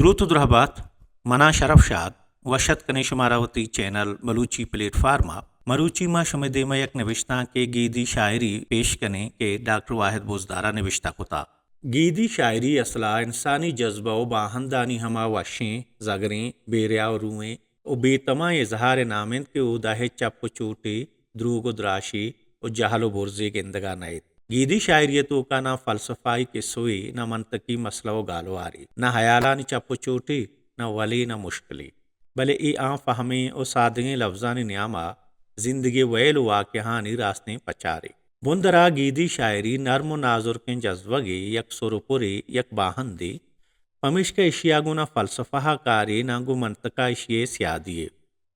دروت و درہبات، منا شرف شاد، وش اتک کنیں شمارا وتی چینل بلوچی پلیٹ فارم ء۔ مروچی ما شمئے دیما یک نبشتانکے گیدی شاعری پیش کنیں کہ ڈاکٹر واحد بزدارا نبشتہ کتا۔ گیدی شاعری اصلا انسانی جذبہ و باہندانی ہما وشیں، زگریں، بے ریا و روئیں و بے تمائیں اظہار نام انت کہ اودا ہچ چپ و چوٹے، دروگ و دراشی و جہل و برزے گندگا نئیت۔ گیدی شاعری ء توکا نہ فلسفائی کسوے، نہ منطقی مسئلہ و گالوارے، نہ ہیالانی چپ و چوٹے، نہ ولے نہ مشکلے، بلے اے آں فہمیں و سادگیں لفظانی نیاما زندگی ویل و واقعہانی راستیں پچارے۔ بندرا گیدی شاعری نرم و نازرکیں جذبگے، یک سر و پرے، یک باہندے، پمیشکا اشیا گوں نہ فلسفہ ء کارے، نہ گوں منطقا اشی ء سیادی ء۔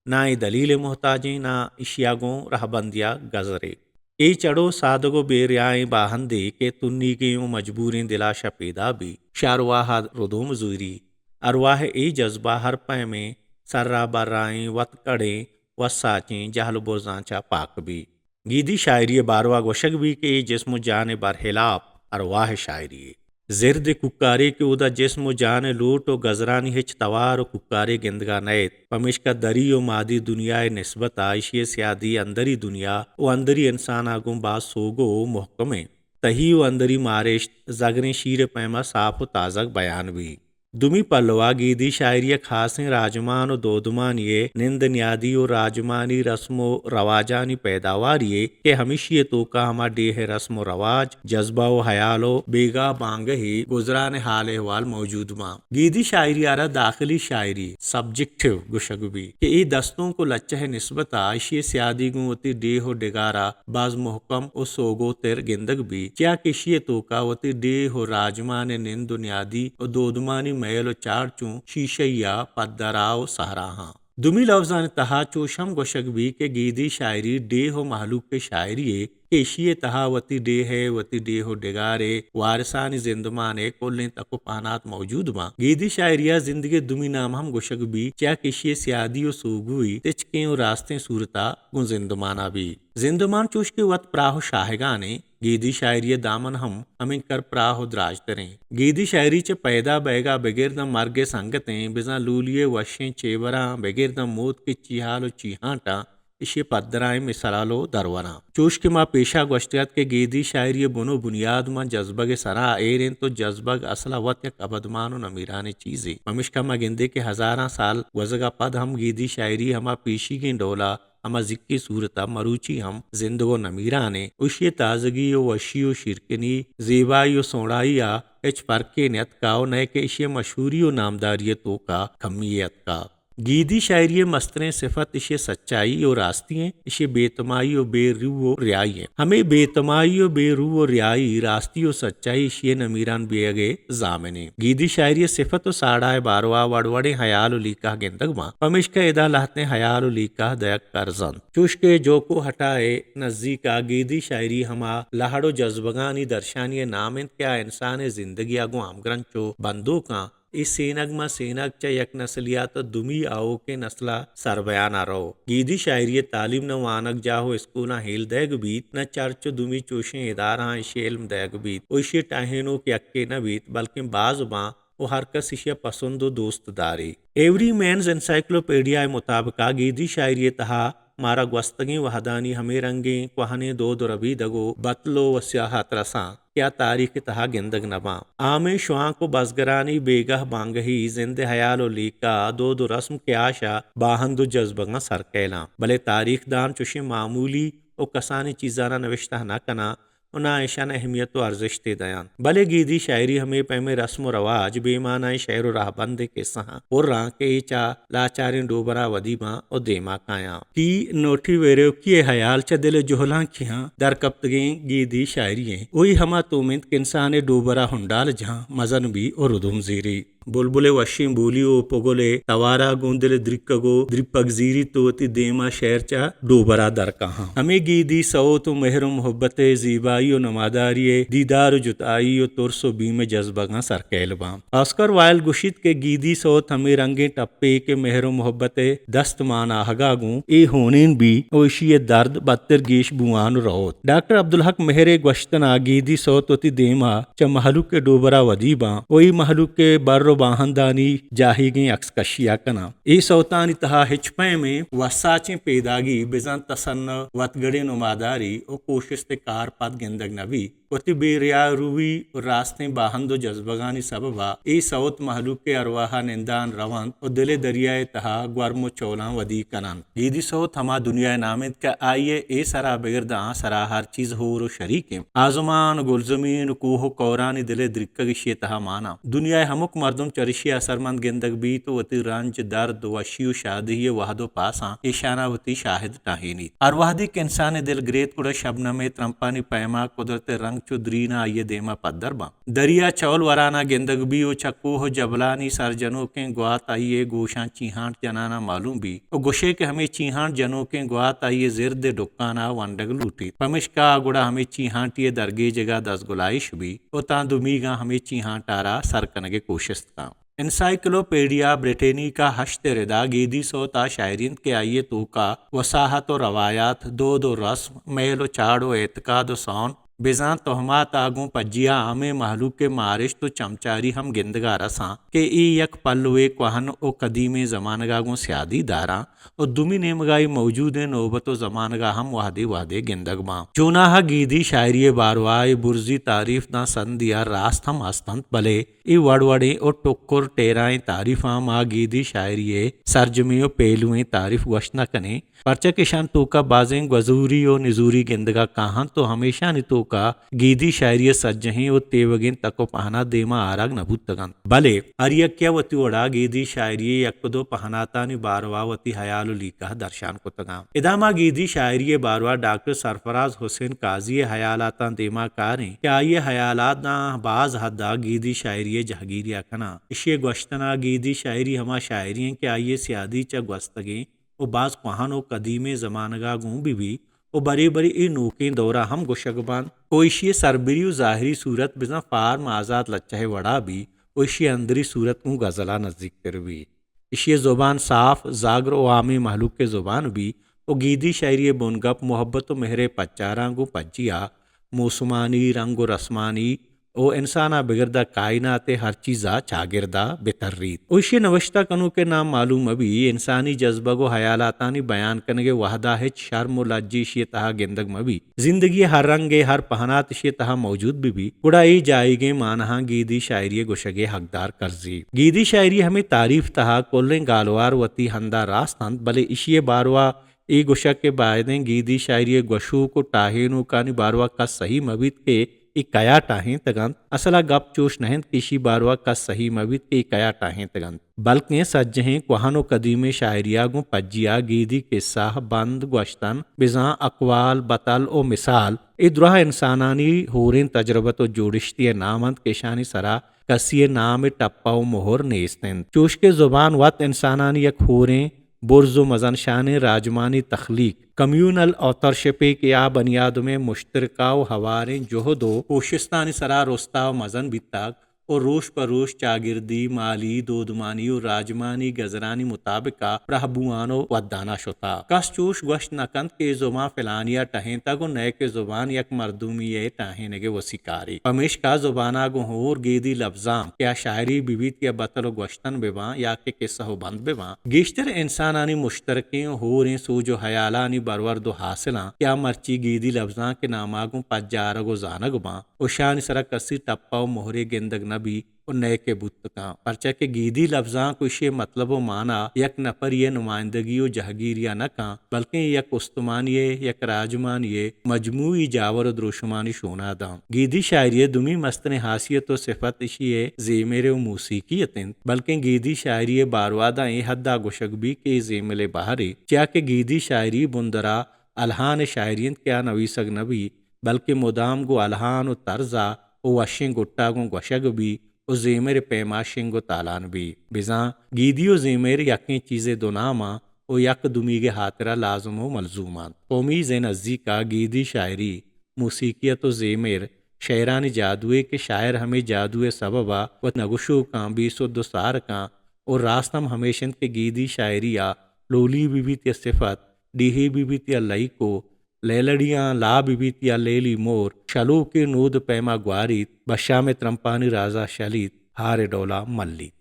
نہ اے دلیل ء محتاجیں، نہ اشیا گوں رہبندیا گزرے۔ اے چڑو سادگ و بے ریائیں باہندے کہ تنیگیں و مجبوریں دلا شہ پیدا بی، شہ ارواہ ء ردوم زوری۔ ارواہ ء اے جذبہ ہر پیمیں سرا برائیں، وت کڑیں، وساچیں جہل و برزاں چہ پاک بی۔ گیدی شاعری ء باروا گوشگ بی کہ اے جسم و جان ء برحلاپ ارواہ ء شاعری یے۔ زرد ء کوکارے کہ اودا جسم و جان ء لوٹ و گزرانی ہچ توار و کوکارے گندگا نئیت، پمیشکا دری و مادی دنیا ء نسبت ء ایشی ء سیادی اندری دنیا و اندری انسان ء گوں باز سوگو و مہکمیں۔ تہی و اندری مارشت زگریں شیر ء پیما ساپ و تازگ بیان بی۔ دومی پلوا گیدی شاعری یک خاصیں راجمان و دودمانی ء نند نیادی و راجمانی رسم و رواجانی پیداواری یے کہ ہمیشی ء توکا ہما ڈیہہ ء رسم و رواج، جذبہ و ہیال و بیگاہ بانگہی گزران ء حال احوال موجود باں۔ گیدی شاعری ء را داخلی شاعری، سبجیکٹیو، گوشگ بی کہ اے دستونک و لچہ ء نسبت ء ایشی ء سیادی گوں وتی ڈیہہ و ڈگار ء باز مہکم و سوگو تر گندگ بی، چیا کہ ایشی ء توکا وتی ڈیہہ و راجمان ء نند و نیادی و دودمانی مئیل و چاڑ چوں شیشہ ء پدرا و سہراہاں۔ دومی لوزانی تہا چوش ہم گوشگ بی کہ گیدی شاعری ڈیہہ و مہلوک ء شاعری یے کہ ایشی ء تہا وتی ڈیہہ ء، وتی ڈیہہ و ڈگار ء، وارثانی زندمان ء کلیں تک و پہنات موجود باں۔ گیدی شاعری ء زندگی ء دومی نام ہم گوشگ بی، چیا کہ ایشی ء سیادی و سوگوئی تچکیں و راستیں صورت ء گوں زندمان ء بی۔ زندمان چوش کہ وت پراہ و شاہگانیں، گیدی شاعری ء دامن ہم ہمینکر پراہ و دراجتریں۔ گیدی شاعری چہ پیدا بئیگا بگر داں مرگ ء سنگتیں، بزاں لولی ء وشیں چیبراں بگر داں موت کہ چیہال و چیہانٹاں، ایشی ء پدرائیں مثال و دروراں۔ چوش کہ ما پیشا گوشتگ ات کہ گیدی شاعری ء بن و بنیاد ماں جذبگ ء سرا ایر انت و جذبگ اصل ء وت یک ابدمان و نمیرانیں چیزے۔ پمشکا ما گندیں کہ ہزاراں سال گوزگ ء پد ہم گیدی شاعری ہما پیشیگیں ڈولا ہما زکی صورت ء مروچی ہم زندگ و نمیرانیں۔ ایشی ء تازگی و وشی و شیرکنی، زیبائی و سوڑائی ء ہچ فرقے نیتکا و نئے کہ ایشی ء مشہوری و نامداری ء توکا کمی یے اتکا۔ گیدی شاعری ء مستریں صفت ایشی ء سچائی و راستی ایں، ایشی ء بے تمائی و بے رو و ریائی ایں۔ ہمے بے تمائی و بے رو و ریائی، راستی و سچائی ایشی ء نمیران بیئگ ء ضامن ایں۔ گیدی شاعری ء صفت و ساڑا ء باروا وڑ وڑیں ہیال و لیکہ گندگ باں، پمیشکا ادا لہتیں ہیال و لیکہ دئیگ کرز انت۔ چوش کہ جوکو ہٹا ء نزیک ء گیدی شاعری ہما لہڑ و جذبگانی درشانی ء نام انت کہ آ انسان ء زندگی ء گوں ہمگرنچ و بندوک آں۔ اے سینگ ماں سینگ چہ یک نسلی ء تا دومی آؤکیں نسل ء سربیان ء رو۔ گیدی شاعری ء تعلیم نہ وانگجاہ و اسکولاں ہیل دئیگ بیت، نہ چرچ و دومی چوشیں ادارہاں ایشی علم دئیگ بیت و ایشی ٹاہینوک یکے نہ بیت، بلکیں باز باں و ہر کس ایشی ء پسند و دوست داری۔ ایوری مینز انسائیکلوپیڈیا ء مطابق ء گیدی شاعری ء تہا مارا گوستگیں وہدانی ہمے رنگیں کوہنیں دود و ربیدگ و بتل و وسیاہت رساں کہ آ تاریخ ء تہا گندگ نہ باں۔ آ ہمے شوانک و بزگرانی بیگہ بانگہی زند ء ہیال و لیکہ، دود و رسم کہ آ شہ باہند و جذبگاں سرکیلاں، بلے تاریخ دان چوشیں معمولی و کسانیں چیزاناں نوشتہ نہ کناں و نہ ایشان اہمیت و ارزشتے دیاں۔ بلے گیدی شاعری ہمے پیمیں رسم و رواج، بے معنائیں شعر و رہبندیں کسہاں پراں کہ اے چہ لاچاریں ڈوبرا ودی باں و دیما کایاں۔ تی نوٹی ویریوکی ء ہیال چہ دل ء جہلانکیاں درکپتگیں گیدی شاعری ایں۔ اوئی ہما توم انت کہ انسان ء ڈوبرا ہنڈال جہاں مزن بی و ردوم زیری۔ بلبل ء وشیں بولی و پگل ء توارا گوں دل ء دریکگ و دریپگ زیریت و وتی دیما شعر چہ ڈوبرا درکاہاں۔ ہمے گیدی سوت و مہر و محبت ء زیبائی و نماداری ء دیدار و جتائی و ترس و بیم ء جذبگاں سرکیل باں۔ آسکر وائل گوشیت کہ گیدی سوت ہمے رنگیں ٹپے کہ مہر و محبت ء دست مان آہگا گوں اے ہونین بی و ایشی ء درد بدتر گیش بوان روت۔ ڈاکٹر عبدالحق مہر ء گوشتنا گیدی سوت وتی دیما چہ مہلوک ء ڈوبرا ودی باں و اے مہلوک ء بر و باہندانی جاہیگیں عکس کشی ءَ کناں۔ اے سوتانی تہا ہچ پیمیں وساچیں پیداگی بزاں تسنہ، وتگڑیں نماداری و کوشست ءِ کار پد گندگ نہ بیت۔ وتی بے ریا روی و راستیں باہند و جزبگانی سبب ءَ اے سوت مہلوک ءِ ارواہ ءَ نندان رونت و دل ءِ دریا ءِ تہا گورم و چولاں ودی کننت۔ گیدی سوت ہما دنیا ءِ نام انت کہ آئی ءِ اے سرا بگر داں آ سرا ہر چیز ہور و شریک انت۔ آزمان و گلزمین و کوہ و کورانی دل ءِ درکگ اشی ءِ تہا ماناں۔ دنیا ءِ ہمک مردم چریشی ءَ اثرمند گندگ بیت و وتی رنج، درد، وشی و شادہی ءِ وہد و پاساں ایشاناں وتی شاہد ٹاہینیت۔ ہر وہدے کہ انسان ءِ دل گریت، گڑا شبنم ءِ ترمپانی پیما قدرت ءِ رنگ چو دریناں آئی ءِ دیما پدر باں۔ دریا چول وراناں گندگ بی و چہ کوہ و جبلانی سرجنوکیں گوات آئی ءِ گوشاں چیہانٹ جناناں معلوم بی و گوشے کہ ہمے چیہانٹ جنوکیں گوات آئی ءِ زرد ءِ ڈکاناں ونڈگ لوٹیت۔ پمشکا گڑا ہمے چیہانٹی ءِ درگیجگا دزگلائش بی و تاں دومیگاں ہمے چیہانٹ ءَ را سر کنگ ءِ کوشست کاں۔ انسائیکلوپیڈیا بریٹینیکا ہشت ءِ ردا گیدی سوت آ شاعری انت کہ آئی ءِ توکا وساہت و روایات، دود و رسم، میل و چاڑ و اعتقاد و سون، بزاں توہمات ءَ گوں پجیا عامیں مہلوک ءِ مارشت و چمچاری ہم گندگا رساں کہ اے یک پلوے کوہن و قدیمیں زمانگا گوں سیادی داراں و دومی نیمگا اے موجودیں نوبت و زمانگا ہم وہدے وہدے گندگ باں۔ چوناہا گیدی شاعری ءِ باروا اے برزی تعریف داں سندیا راست ہم ہست انت، بلے اے وڑ وڑیں و ٹکر ٹیرائیں تعریفاں ما گیدی شاعری ءِ سرجمیں و پیلویں تعریف گوشت نہ کنیں، پرچا کہ اشان توکا بازیں گوزوری و نزوری گندگا کاہنت و ہمیشانی توکا گیدی شاعری ءِ سجہیں و تیوگیں تک و پہنات دیما آرگ نہ بوتگ انت۔ بلے ہر یکے ءَ وتی وڑا گیدی شاعری ءِ یک و دو پہناتانی باروا وتی ہیال و لیکہ درشان کتگاں۔ ادا ما گیدی شاعری ءِ باروا ڈاکٹر سرفراز حسین قاضی ءِ ہیالاتاں دیما کاریں کہ آئی ءِ ہیالات داں باز حدا گیدی شاعری ءِ جہگیریا کناں۔ اشی ءِ گوشتنا گیدی شاعری ہما شاعری انت کہ آئی ءِ سیادی چہ گوستگیں و باز کوہن و قدیمیں زمانگا گوں بہ بی و برے برے اے نوکیں دورا ہم گوشگ بنت و اشی ءِ سربری و ظاہری صورت بزاں فارم آزات لچہ ءِ وڑا بی و اشی ءِ اندری صورت گوں غزلا نزیکتر بی۔ اشی ءِ زبان صاف، زاگر و عامیں مہلوک ءِ زبان بی و گیدی شاعری ءِ بنگپ محبت و مہر ءِ پچاراں گوں پجیا موسمانی، رنگ و رسمانی و انسان ءَ بگر داں کائنات ءِ ہر چیز ءَ چاگرد ءَ بہ تریت۔ و اشی ءِ نوشتہ کنوک ءِ نام معلوم مہ بی، انسانی جذبگ و ہیالاتانی بیان کنگ ءِ وہد ءَ ہچ شرم و لج ایشی ءِ تہا گندگ مہ بی۔ زندگی ءِ ہر رنگ ءِ ہر پہنات ایشی ءِ تہا موجود بہ بی، گڑا اے جاہیگیں مانہاں گیدی شاعری ءِ گوشگ ءِ حقدار کرزی۔ گیدی شاعری ءِ ہمے تعریف تہا کلیں گالوار وتی ہندا راست انت، بلے ایشی ءِ باروا اے گوشگ کہ بائدیں گیدی شاعری ءِ گوشوک و ٹاہینوکانی باروا کس سہی مہ بیت کہ اے کیا ٹاہینتگ انت۔ اصل ءَ گپ چوش نہ انت کہ ایشی باروا کس سہی مہ بیت کہ اے کیا ٹاہینتگ انت، بلکیں سجہیں کوہن و قدیمیں شاعریا گوں پجیا گیدی کسہ، بند، گوشتن، بزاں اقوال، بتل و مثال، اے دراہ انسانانی ہوریں تجربت و جوڑشتی ءِ نام انت کہ اشانی سرا کسی ءِ نام ءِ ٹپہ و مہر نیست انت۔ چوش کہ زبان وت انسانانی یک ہوریں برز و مزن شانیں راجمانی تخلیق، کمیونل آتھرشپے کہ آ بنی آدم ءِ مشترکہ و ہواریں جہد و کوشستانی سرا رستا و مزن بیتگ و روش پہ روش چاگردی، مالی، دودمانی و راجمانی گزرانی مطابقا پرہ بوان و ودانا شتگ۔ کس چوش گوشت نہ کنت کہ اے زبان فلانیا ٹہینتگ و نئے کہ زبان یک مردمی ءِ ٹاہینگ ءِ وسی کارے۔ پمیشکا زبانا گوں ہور گیدی لبزانک، یا شاعری بہ بیت یا بتل و گوشتن بہ باں یا کہ کسہ و بند بہ باں، گیشتر انسانانی مشترکیں و ہوریں سوج و ہیالانی برورد و حاصلاں کہ آ مرچی گیدی لبزانک ءِ ناما گوں پجارگ و زانگ باں و اشانی سرا کسی ٹپہ و مہرے گندگ نہ بی و نئیکہ بوت کاں، پرچا کہ گیدی لبزانک و اشی ءِ مطلب و مانا یک نپری ءِ نمائندگی و جہگیریا نہ کاں، بلکیں یک استمانی ءِ، یک راجمانی ءِ مجموعی جاور و دروشمانی شوناداں۔ گیدی شاعری ءِ دومی مستریں حاصیت و صفت اشی ءِ زیمر و موسیقی ات انت، بلکیں گیدی شاعری ءِ باروا داں اے حدا گوشگ بیت کہ اے زیمل ءِ بہرے، چیا کہ گیدی شاعری بندرا الہان ءِ شاعری انت کہ آ نویسگ نہ بیت، بلکیں مدام گوں الہان و طرزا و وشیں گٹا گوں گوشگ بیت و زیمر ءِ پیما شنگ و تالان بیت۔ بزاں گیدی و زیمر یکیں چیزے دو ناماں و یک دومیگ ءِ ہاترا لازم و ملزوم انت۔ پہ امیز ءِ نزیکا گیدی شاعری، موسیقیت و زیمر شعرانی جادوے کہ شاعر ہمے جادو ءِ سببا وت نگوشوکاں، بے سد و سارکاں و راست ہم ہمیش انت کہ گیدی شاعریا لولی بہ بیت یا صفت، ڈیہے بہ بیت یا لئیکو، لیلڑیاں لا بہ بیت یا لیلی مور، شلوکیں نود پیما گواریت، بشام ءِ ترمپانی رازا شلیت، ہار ءِ ڈولا ملیت۔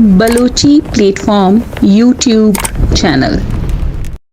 Balochi plate form YouTube channel.